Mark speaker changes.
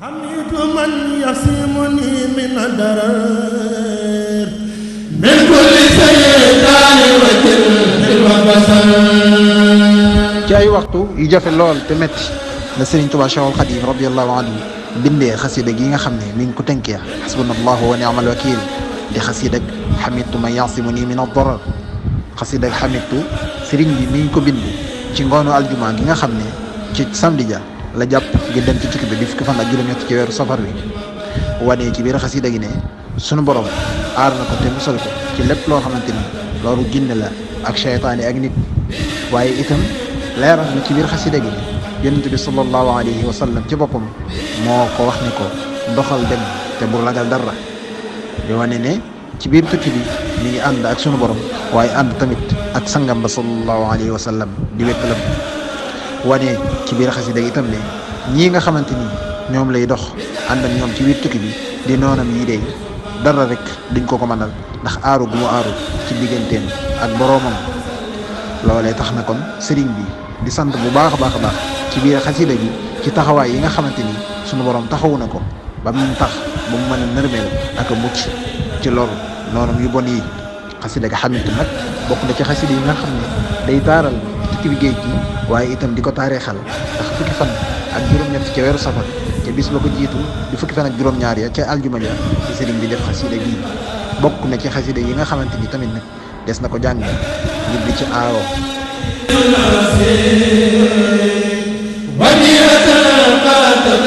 Speaker 1: حميد من يصيمني من الضرر من كل سيطان وجن وبصر.
Speaker 2: ci ay waxtu yu jafe lool te metti la Serigne Touba Cheikhul Khadim radiyallahu anhu bindee xasida gi nga xam ne mi ngi ko tënkee xasbunallahu wa ni'mal wakil di xasida ak xamitu man yasimuni min ad-darar. xasida ak xamitu Serigne bi mi ngi ko bind ci ngoonu aljuma gi nga xam ne ci samedi ja la jàpp ngir dem ci tukki bi di fukki fan ak juróom-ñett ci weeru safar wi. wane ci biir xasida gi ne sunu borom aar na ko te musal ko ci lépp loo xamante ni loolu jinne la ak seytaane ak nit. waaye itam leeral na ci biir xasida gi ne yonent bi sallallahu alayhi wa sallam ci boppam moo ko wax ni ko doxal dem te bu ragal dara. di wane ne ci biir tukki bi mi ngi ànd ak sunu borom waaye ànd tamit ak sangam ba sallallahu alayhi wa sallam di wéttalam. wane ci biir xasida gi itam ne ñii nga xamante ni ñoom lay dox ànd ak ñoom ci biir tukki bi di noonam yi de dara rek duñ ko mënal ndax aaru gu mu aaru ci digganteem ak boroomam. loolee tax na kon sëriñ bi di sant bu baax a baax a baax ci biir xasida gi ci taxawaay yi nga xamante ni sunu borom taxawu na ko ba mu tax ba mu mën a nërmeel ak a mucc ci loolu noonam yu bon yi. xasida gi xamitu nag bokk na ci xasida yi nga xam ne day taaral tukki bi géej gi waaye itam di ko taarixal ndax fukki fan ak juróom-ñett ca weeru safar ca bis ba ko jiitu di fukki fan ak juróom-ñaar ya ca aljuma ja ci sëriñ bi def xasida gi bokk na ci xasida yi nga xamante ni tamit nag des na ko jàng ngir di ci aaroo.
Speaker 1: وديعة قاتل